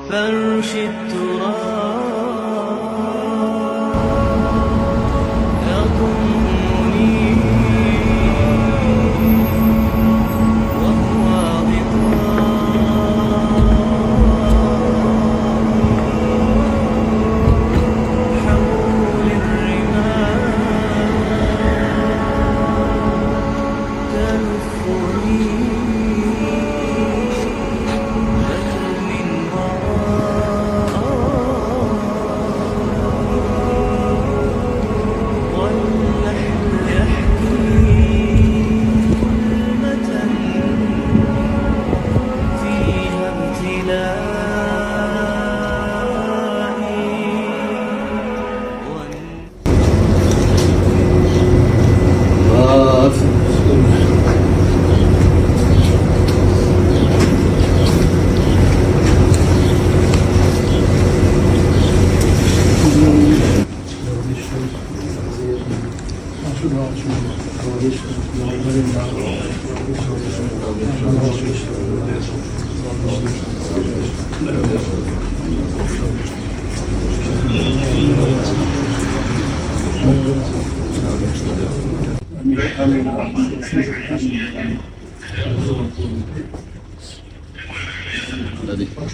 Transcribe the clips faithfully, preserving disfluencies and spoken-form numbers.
فرش التراب يضمني وهو غطاء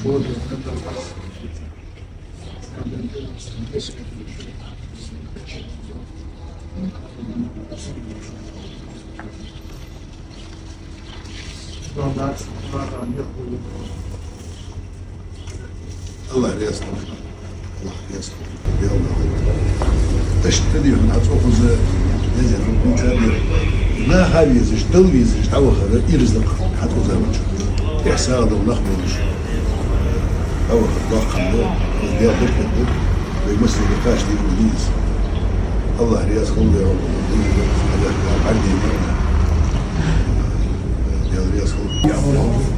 حول الرمال تلفني. الله يرزقك. الله يرزقك. يا الله. Иштта дехьа хьацӀоахоза, еза хӀама куча дер. Наха везаш, Дала везаш, дӀавахара ирзакъ хьацӀоахоза мачу. Ихсагъа дов нах болаш. ДӀавахар доккхам да, Дала беркат да. Вай массане кхача дика ма дий из. Аллах раьза хилва, я Рабби, дуьйна да, хьадах, хьадийна. Дала раьза хилва.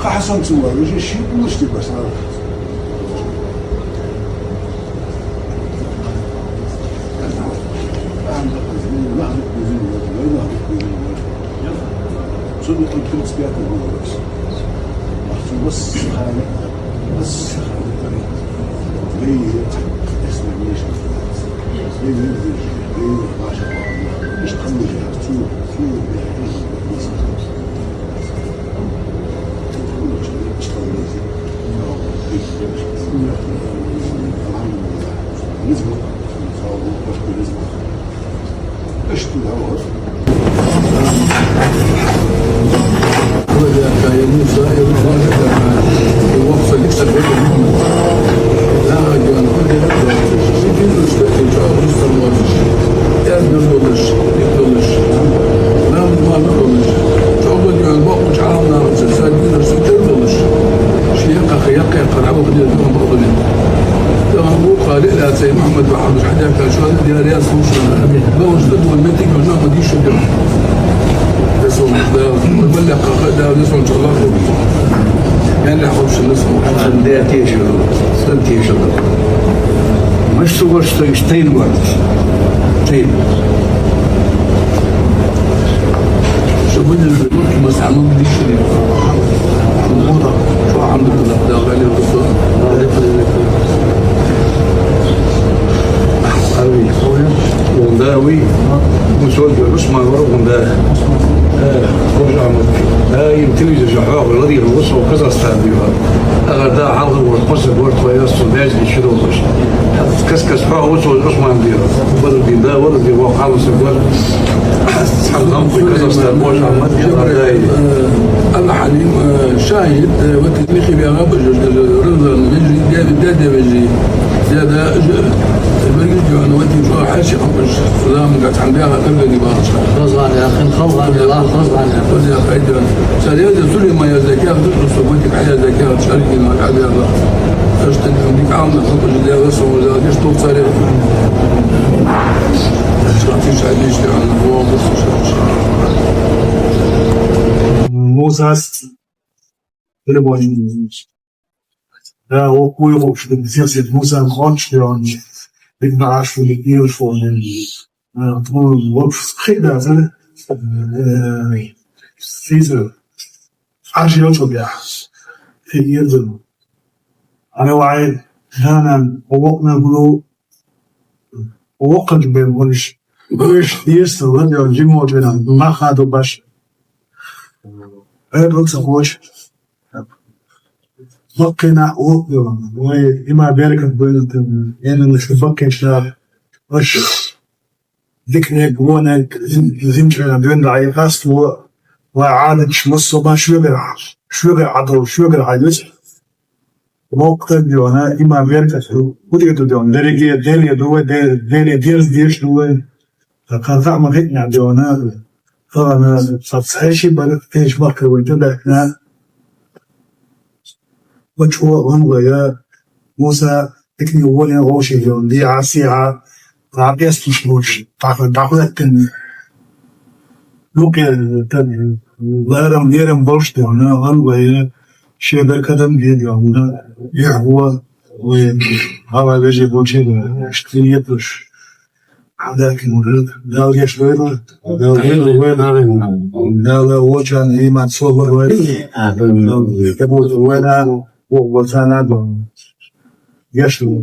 Хьасан ца вара, уже ши уллаш тӀа башар. Цу тридцать пятого года. Ахцу вас сахали, вас сахали. Вей, если не шахали. Вей, вей, вей, вей, ваша. Ишкалмыжа, цу, цу, Мишта гуш тайна варт. Тайна. Шо будем мас амал дишли. Мода. Шо алхамдулиллах, да, гали русу. Ави. Онда ави. Мусол Усман вар онда. Э, Хош Ахмад. Да, им телевизор жаха, влади русу Казахстан дива. Ага, да, алга вот, после город Хвоя, Субяз, ничего больше. Кас-кас, па, вот, вот, Усман дива. Вот, да, вот, да, вот, Алла Субяз. Сам, Казахстан, Хош Ахмад, да, да, и Алла Халим, э, Шаһит, э, вот михи бяга бажа, Рамзан вежи, дяда, дяда вежи. Дяда, ж-, э, бергиш дёна, вот и шо хаши хапаш, Рамзан гат хам бяга кыргани баша. Рамзан я, хин Рамзан я, Рамзан я. Вот я хайдён. Шариат я Сулейман я закя, вот и субботник я закя, шарики на кабя. Аш ты там дикамна хапаш, дяда, суму за, диш ту царя. Шафи шафи шафи. Мусас. Телефон. Да, о, куй, о, что ты здесь, это мусор, он, что он, ты знаешь, что ты пьёшь, он, э, ну, вот, хей, да, да, э, сизер, аж я тебя, хей, я тебя. Ана вай, да, да, о, на, ну, Оакъал бен гъуш, гъуш, ес, ладё, жимо жена, маха до баш. Э, был сахош. Баккена, о, ой, има берекет бен, эна лишь баккена, аш. Дикне, гвоне, зим-, зимчена, ден да, ай, хаст, во, ва, алич, мусо, ба, швегер, швегер, адол, швегер, ай, вис. Вокътагъёна има веркасу, удирдудён, дереге, деле дуе, де-, деле дерз деш дуе. Та каза ма хитна дёна, калана сацхеши барык теш бакъа вайта дахна. Вачуа ван вая, Муса, икни воля оши дён, ди асиа, Рабияс тушмуш, даха дахлеттен. Лукъя, тан, ларам, лерам болшты, она, он вая, шебер кадан бега, она, Яхва, ой, ава веже болче, штиетуш. Адак муры, дал геш вера, дал геш вера, дал очан, иман собор вера, дал кебут вера, ог ватана дон. Геш вера.